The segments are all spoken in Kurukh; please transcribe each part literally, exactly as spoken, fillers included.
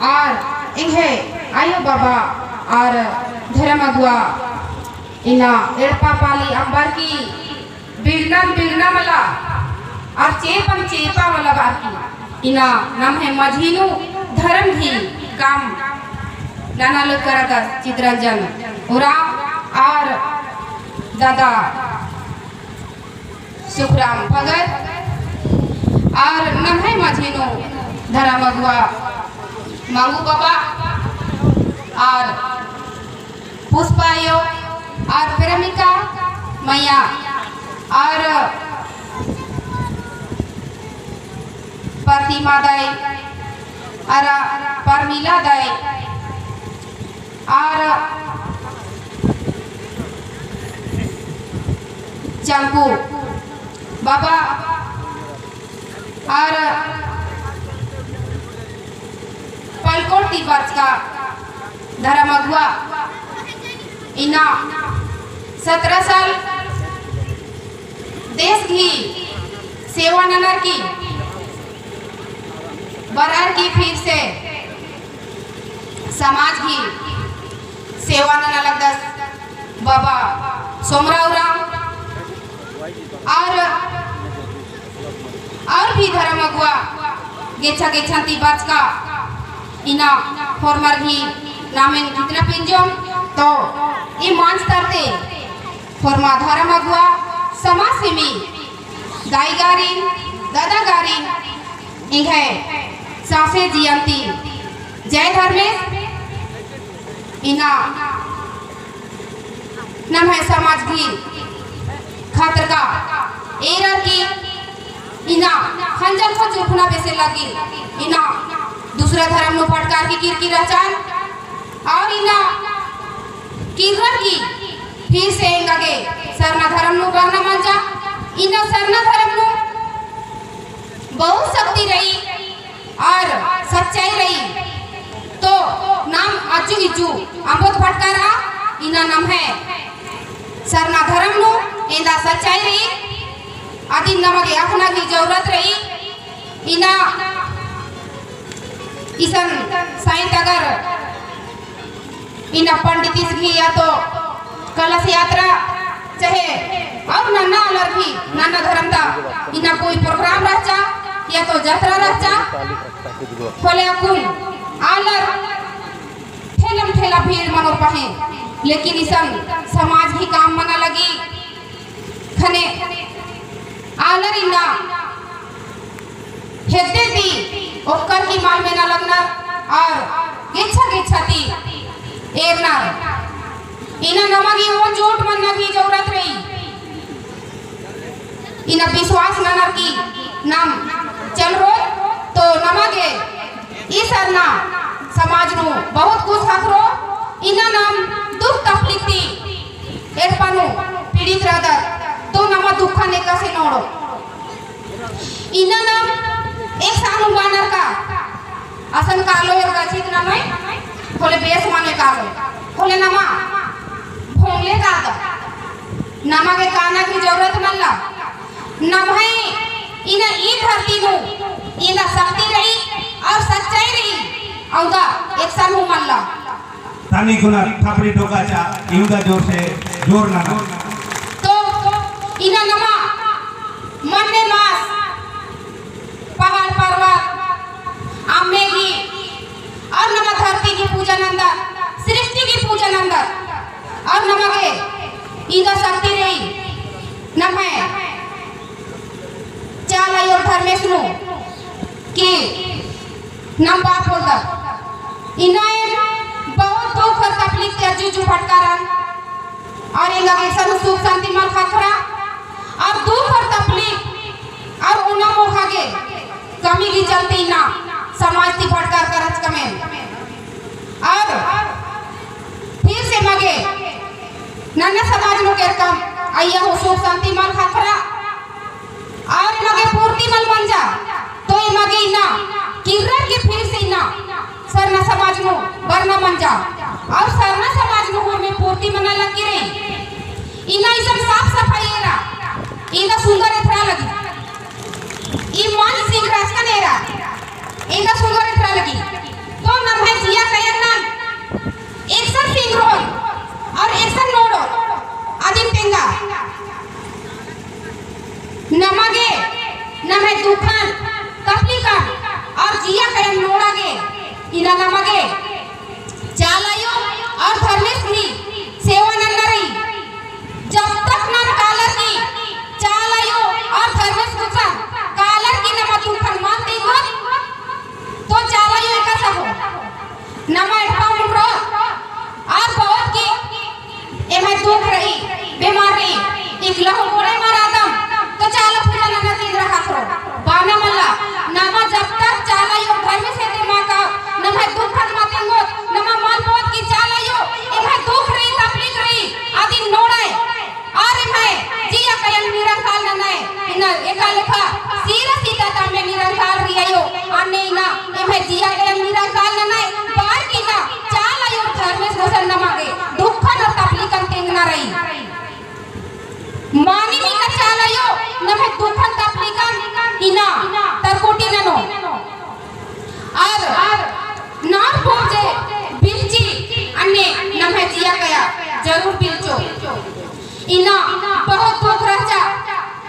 आर एंग्है आयो बाबा आर धरम अगुवा इन्ना एड़पा पाली अम्बरकी बिड़नन बिड़ना मला आर चेपन चेपा मला बअरकी इन्ना नम्है मझी नू धरम गही काम नना लग करदस चितरंजन उराँव आर दादा सुखराम भगत आर नम्है मझी नू धरम अगुवा मांगू बाबा आर पुष्पा आयो आर प्रेमिका मइया आर प्रतिमा दाई आर परमिला दाई आर चंकू बाबा आर पलकोट ती बरचका धरम अगुवा इन्ना सत्रह साल देश गही सेवा ननर की बरअर की फिर से समाज गही सेवा नना लगदस बाबा सोमरा उराँव और, और भी धरम अगुवा गेच्छा गेच्छा ती बरचका इन्ना होरमर गही नामेन कितना पिंजोम तो ई मंच तरती होरमा धरम अगुवा समाज सेवी दाईगारिन, दादागारिन, एंग्है सौंसे जिया ती जय धर्मेस। इन्ना नम्है समाज गही खतरका एरर की इन्ना खंजल को चुरखना बेसे लगी, इन्ना दूसरा धरम नू भटकार की किरकी रहचान। और इन्ना किर्रर की फिर से एंगा गे सरना धरम नू बरना मंजा। इन्ना सरना धरम नू बहुत शक्ति रई और सच्चाई रई। तो नाम अज्जु इज्जु अम्बोत भटकारा, इन्ना नम्है सरना धरम नू एन्दा सच्चाई रई, अदिन नमा गे अख़ना की जरूरत रई। इन्ना इसन साइत अगर इन्ना पंडितिस गही या तो कलश यात्रा चाहे और नन्ना आलर गही नन्ना धरम ता इन्ना कोई program रहचा या तो जतरा रहचा, होले अक्कुन आलर ठेलम ठेला भीड़ मनोर पहें, लेकिन इसन समाज गही काम मना लगी ख़ने आलर इन्ना हेद्दे ती ओक्कर की मल मेना लगनर और गेच्छा गेच्छा ती एरनर। इन्ना नमा गे ओन जोट मन्ना की जरूरत रई। इन्ना विश्वास ननर की नाम चलरो तो नमा गे ई सरना समाज नू बहुत कुछ ख़क्खरो। इन्ना नाम दुख तकलीफ ती एड़पा नू पीड़ित रअदत तो नमा दुखन एकासे नोड़ो। इन्ना नाम एकसन हूँ बअनर का, असन कालो एरका चित नम्है, होले बेस मने कालो, होले नमा भोंगले कादत। नमा गे काना की जरूरत मल्ला। नम्है इन्ना ई धरती नू इन्ना शक्ति रई और सच्चाई रई, अवंदा एकसन हूँ मल्ला। तनी खुना थपड़ी ठोकाचा, इवंदा जोर से जोर नना। तो इन्ना नमा मन्ने मास पहाड़ पर्वत अम्मे गही और नमा धरती गही पूजा नन्दत, सृष्टि गही पूजा नन्दत और नमा गे इवंदा शक्ति रई नम्है चाला आयो धर्मेस नू कि नम बाप होलदत। इन्ना एम बहुत दुख और तकलीफ ती अज्जु इज्जु भटकारन। और एंगा गे एकसन हूँ सुख शांति मल ख़क्खरा। और दुख और तकलीफ और ओना मोख़ा गे कमी गही चलते इन्ना समाज ती भटकार करचकम एम। और फिर से एमा गे नन्ना समाज नू केरकम अइय्या हूँ सुख शांति मल ख़क्खरा। और एमा गे पूर्ति मल मंजा, तो एमा गे इन्ना किर्रर की फिर से इन्ना सरना समाज नू बरना मंजा। और सरना समाज नू होरमा पूर्ति मना लगी रई। इन्ना इसन साफ सफाई एरा, एंगा सुंदर एथरा लगी। ई मंच सिंगरासकन एरा, एंगा सुंदर एथरा लगी। तो नम इन्ना नमा गे चाला अयो और धर्मेस गही सेवा नन्ना रई। जब तक नम कालर की चाला अयो और धर्मेस गुसन कालर की नमा दुखन मल तेंगोत, तो चाला अयो एकासे हो। नमा एड़पा उनरो और बहुत की एम्है दुख रई, बेमार रई, इकला हूँ कोड़े मल रअदम, तो चाला पूजा नन्ना तिंगरा ख़क्खरो। बाना मल्ला, नमा जब तक चाला अयो धर्मेस एते मा काओत, नम्है दुखन मा तेंगोत, नमा मल बओत कि चाला अयो, एम्है दुख रई, तकलीफ रई, अदिन नोड़य, और एम्है जिया कयंग निरंकाल ननय, इन्ना एका लेखा, सीरा सीता तम्मे निरंकाल रई अयो, अन्ने इन्ना, एम्है जिया कयंग निरंकाल ननय, बअर की इन्ना, चाला अयो धर्मेस गुसन नमा गे, दुखन और तकलीफन तेंगना रई। मानिम इन्ना चाला अयो, नम्है दुखन तकलीफन इन्ना तरकोटी ननो। और नार पोर जे बिल्ची अन्ने नम्है जिया कया जरूर बिल्चो। इन्ना बहुत दुख रहचा,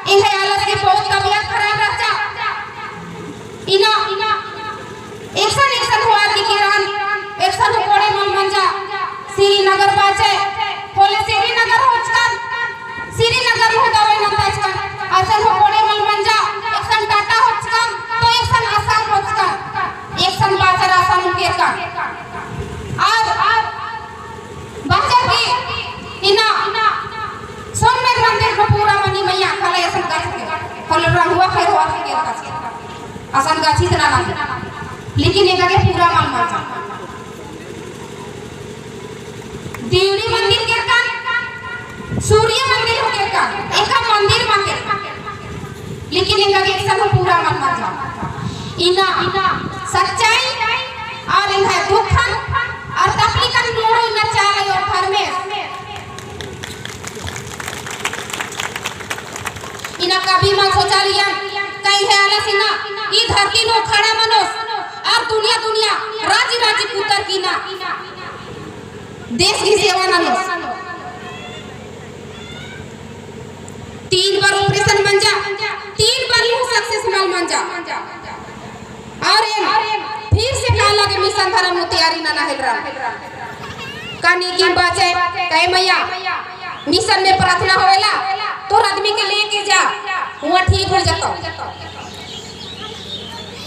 एंग्है आलस गे बहुत तबियत खराब रहचा। इन्ना एकसन एकसन होअर की किरान, एकसन हूँ कोड़े मल मंजा, श्रीनगर बाचय, होले श्रीनगर होचकन, श्रीनगर हूँ दवाई नंताचकन, असन हूँ कोड़े मल मंजा, एकसन टाटा होचकन, तो एकसन आसाम होचकन, एकसन बाचर आसाम हूँ केरकन। और बाचर की इन्ना सोनमेर मंदिर नू पूरा मनी मइय्याँ खला असन गछित के, होले रंगुआ खैर होअर के केरकन। असन गछित ना लगे। लेकिन एंगा गे पूरा मल मंजा। देवड़ी मंदिर केरकन, सूर्य मंदिर हूँ केरकन, एका मंदिर मंदिर। लेकिन एंगा गे एकसन हूँ पूरा मल मंजा। इन्ना सच्चाई और एंग्है दुखन और तकलीफन नोड़ो इन्ना चाला अयो धर्मेस। इन्ना कभी मल सोचालियन, कई है आलस इन्ना, ई धरती नू खड़ा मनोस, और दुनिया दुनिया, राजी राजी कुतर की इन्ना देश गही सेवा ननोस। तीन बार operation मंजा, तीन बार हूँ success मल मंजा। और एन फिर से काला गे मिशन धरम नू तैयारी नना हेलरा। का नीकिम बाचय, कहे मइय्याँ, मिशन में प्रार्थना होएला, तोर आदमी के लेके जा, हुआँ ठीक हो जाता।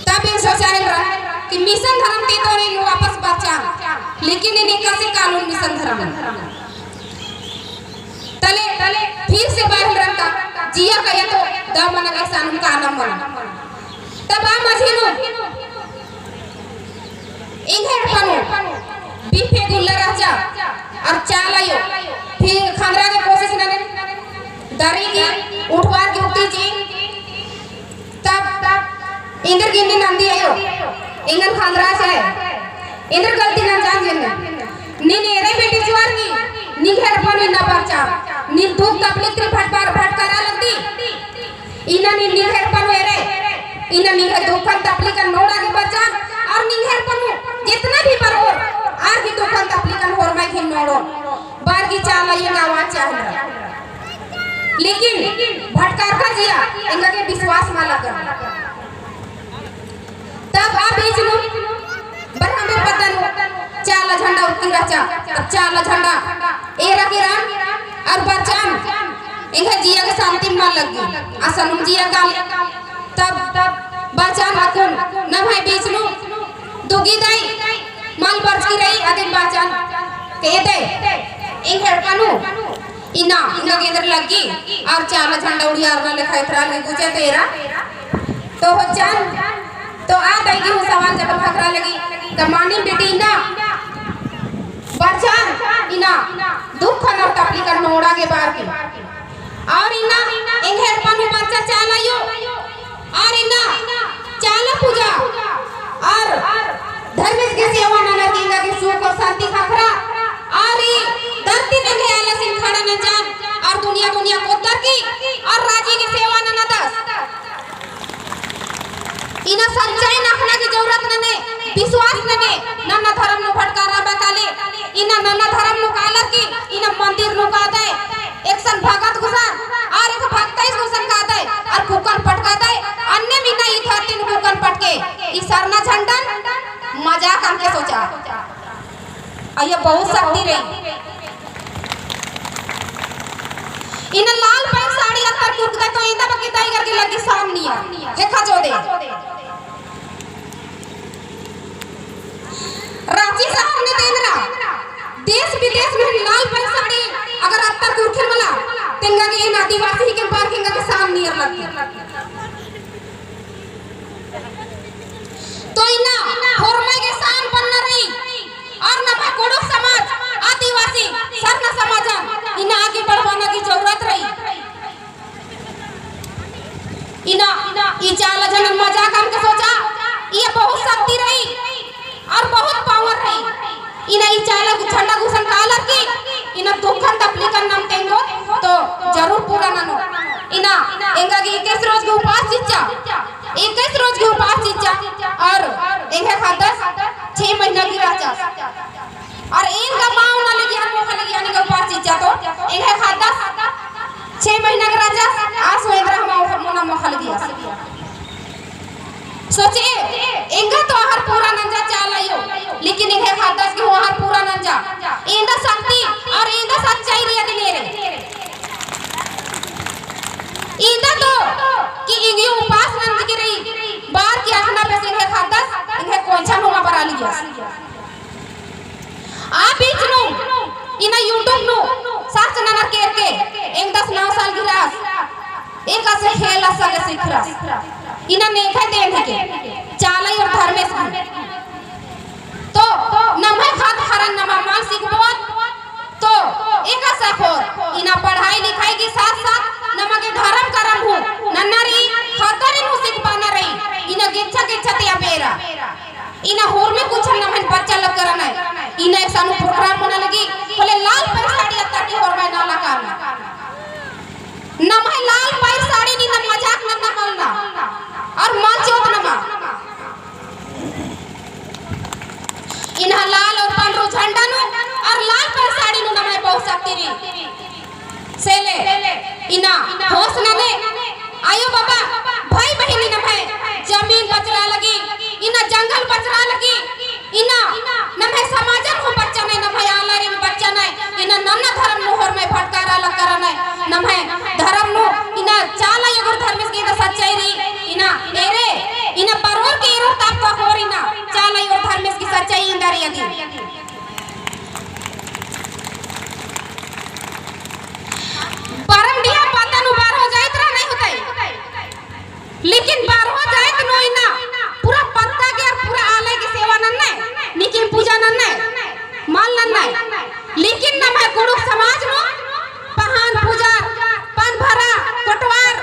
तब एन सोचा हेलरा कि मिशन धरम ती तो एन वापस बरचान, लेकिन एन एकासे कालोन मिशन धरम। तले, तले फिर से बाहर रंता, जिया कया तो दव मना के सानुम का आनम मना। तब आ मझी नू एंग्है एड़पा नू बिफे गुल्ला रहचा, और चाला अयो फिर खंदरा के कोशिश नने, दरी की उठवार की उठी जी, तब, तब, एन्देर गे नीन नंदी अयो, एंगन खंदरा से, एन्देर गलती नंजान जेन्ने। नीन एरे बेटी जुआर की, निंग्है एड़पा नू इन्ना बरचा, नीन दुख तकलीफ ती भटकार, भटकारा लगदी। इन्ना नीन निंग्है एड़पा नू एरे, इन्ना निंग्है दुखन तकलीफन नोड़ा गे बरचा, और निंग्है एड़पा नू जितना भी बरओर, आर गही दुखन तकलीफन होरमर गे नोड़ो, बअर की चाला अयो आवाज चिआ हेलरा। लेकिन भटकारका जिया, एंगा गे विश्वास मल लग्गा। तब आ बीच नू बरहम बे पद्दा नू चाला झंडा उरखी रहचा। तब चाला झंडा एरा केरन और बरचन, एंग्है जिया गे शांति मल लग्गी। असन हूँ जिया काली। तब बरचन अक्कुन नम्है बीच नू दुगी दाई मल बरचकी रई, अदिन बरचन के दे, एंग्है एड़पा नू इन्ना, इन्ना गे एन्देर लग्गी, और चाला झंडा उड़ियारना लेखा एथरा लग्गी गुचे तेरा। तो होचन, तो आ दाई गे हूँ सवाल जवाब ख़क्खरा लग्गी, तो मानिम बेटी इन्ना, बरचन इन्ना, दुखन और तकलीफन नोड़ा गे बअर की। और इन्ना, एंग्है एड़पा नू बरचा चाला अयो, और इन्ना चाला पूजा और धर्मेस गही सेवा ननर की एंगा गे सुख और शांति ख़क्खरा और ई धरती नू एंग्है आलसिन खड़ा नंजान और दुनिया दुनिया कोद्दर की और राजी गही सेवा ननदस। इन्ना सच्चाई नखना की जरूरत नने, विश्वास नने, नन्ना धरम नू भटकारा बकाले, इन्ना नन्ना धरम नू कालर की, इन्ना मंदिर नू कादय, एकसन भगत गुसन, और एक भगतइस गुसन कादय, और कुकन पटकादय, अन्नेम इन्ना ई धरती नू कुकन पटके, ई सरना झंडन मजाक काम के सोचा। अइय्या बहुत शक्ति रई। इन्ना लाल पैंट साड़ी अत्तर कुरकदय तो एन्दा बग्गे दाई गर गे लग्गी सामनिया। देखा जो दे। राँची शहर नू तेंगरा, देश विदेश में लाल पैंट साड़ी अगर अत्तर कुरखेन मला, तेंगा गे एन आदिवासी ही के पार केंगा के सामनियर लग्गी। तो इन्ना होरमय गे शान बनना रई, और नम्है कुँड़ुख़ समाज, आदिवासी, सरना समाजन इन्ना आगे बढ़वाना की जरूरत रई। इन्ना ई चाला झंडन मजाक अमके सोचा, ई बहुत शक्ति रई और बहुत power रई। इन्ना ई चाला झंडा गुसन कालर की, इन्ना दुखन तकलीफन नम तेंगो, तो जरूर पूरा ननो। इन्ना एंगा गे इक्कीस रोज के उपास चिच्चा, इक्कीस रोज के उपास चिच्चा, और एंग्है ख़द्दस छह महीना की रहचा। और एन गा माँ ओना लगी हन मोख़ा लगी हन एंगा उपास चिच्चा तो एंग्है ख़द्दस छह महीना के रहचा, आस एन्दरा हमा मोना मोख़ा लगी आस। सोचे, एंगा तो आहार पूरा नंजा चाला अयो, लेकिन एंग्है ख़द्दस गे हूँ आहार पूरा नंजा। एन्दा शक्ति और एन्दा सच्चाई रई अदिन एरे। एन्दा तो कि एंग्है उपास नंजकी रई, बार की अख़ना बेस एंग्है ख़द्दस, एंग्है कोंछन हूँ बरा लियस। आ बीच नू इन्ना YouTube नू search ननर केरके, एंग्है दस नौ साल गिरास, एकासे खेल असन गे सिखरस। इन्ना नेखय देन हेके, चाला अयो और धर्मेस गे। तो नम्है ख़द्द ख़र्रन नमा मल सिखबोत, तो एकासे अख़ोर, इन्ना पढ़ाई लिखाई की साथ साथ नमा गे धरम करम हूँ नन्ना रई, ख़द्दरिन हूँ सिखबाना रई, इन्ना गेच्छा गेच्छा ती अबेरा। इन्ना होरमय कुछ नम्है बच्चा लोग करना है। इन्ना एकसन program मना लगी, होले लाल पैंट साड़ी अत्तर की होरमय नाला काना। नम्है लाल पैंट साड़ी नीन मजाक नन्ना मलना। और मल चिओत नमा। इन्ना लाल और पंडरू झंडा नू और लाल पैंट साड़ी नू नम्है बहुत शक्ति रई। से ले, इन्ना होस नने, अयो बाबा, भाई बहिनी नम्है जमीन बचरा लगी, इन्ना जंगल बचरा लगी, इन्ना नम्है समाजन हूँ बच्चा नय, नम्है आलारिन बच्चा नय, इन्ना नन्ना धरम नू होरमय भटकारा लक्करा नय, नम्है धरम नू इन्ना चाला अयो और धर्मेस गे इन्ना सच्चाई रई, इन्ना एरे, इन्ना बरोर के एरोर ताप का होर इन्ना चाला अयो और धर्मेस गे सच्चाई एन्दा रई अदिन। परमडीहा पद्दा नू बारहो जाइत रअनय होतय, लेकिन बारहो जाइत नू इन्ना पूरा पद्दा गे और पूरा आलय गे सेवा नन्नय, नीकिम पूजा नन्नय, मल नन्नय। लेकिन नम्है कुँड़ुख़ समाज नू पहान पुजार, पनभरा, कोटवार,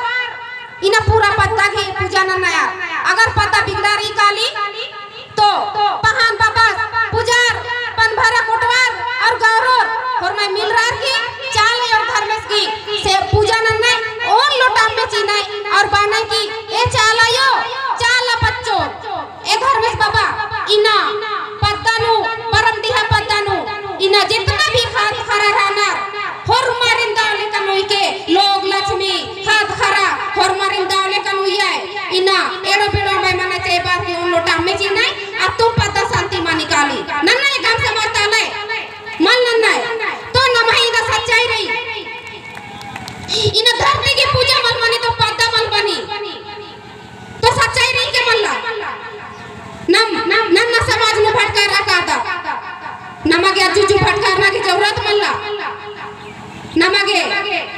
इन्ना पूरा पद्दा गे पूजा नन्नय। अगर पद्दा बिगड़ा रई काली, तो पहान बाबस, पुजार, पनभरा कोटवार और गौरोर होरमय मिलरअर की चाला अयो और धर्मेस गे से पूजा नन्नय, ओन लोटा अम्म चिअनय और बअनय की ए चाला अयो, चाला बच्चो, ए धर्मेस बाबा, इन्ना पद्दा नू, परमडीहा पद्दा नू, इन्ना जितना भी ख़द्द ख़र्रा रअनर, होरमारिन दव लेकन उइके, लोग लक्ष्मी, ख़द्द ख़र्रा, होरमारिन दव लेकन उइय्या, इन्ना एड़ो बेड़ो मय मना चाही बार की ओन लोटा अम्म चिअनय, अत्तुम पद्दा शांति मनी काली। नन्ना एकअम समाज ता आलय, मल नन्नय। तो नम्है इन्ना सच्चाई रई। इन्ना धरती की पूजा मल मनी तो पद्दा मल बनी। तो सच्चाई रई के मल्ला। नम, नम, नन्ना समाज नू भटकारा कादत। नमा गे अज्जु अज्जु भटकारना की जरूरत मल्ला। नमा गे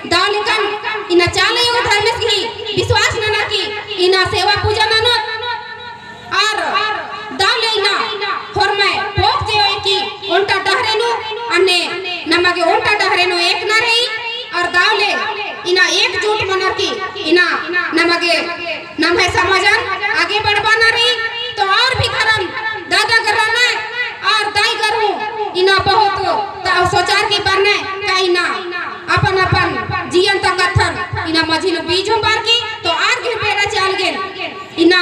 दव लेकन इन्ना चाला अयो धर्मेस गही विश्वास नना की इन्ना सेवा पूजा ननोत। और दव ले इन्ना होरमय पोक जे ओय की ओन्टा डहरे नू अन्ने नमा गे ओन्टा डहरे नू एकना रई। और दव ले इन्ना एकजुट मनर की इन्ना नमा गे नम्है समाजन आगे बढ़बाना रई। तो और भी धरम दादा गर रअनय और दाई गर हूँ इन्ना बहुत ता सोचार की बरनय का इन्ना अपन अपन जियन ता कत्थन इन्ना मझी नू बीज हूँ बअर की तो आर गे बेड़ा चाल गेल इन्ना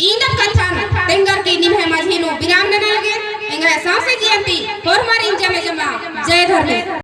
इन्ना कत्थन तेंगर की निम्है मझी नू विराम नना लगे। एंग्है सौंसे जियन ती होरमारिन जमे जमा जय धर्मेस।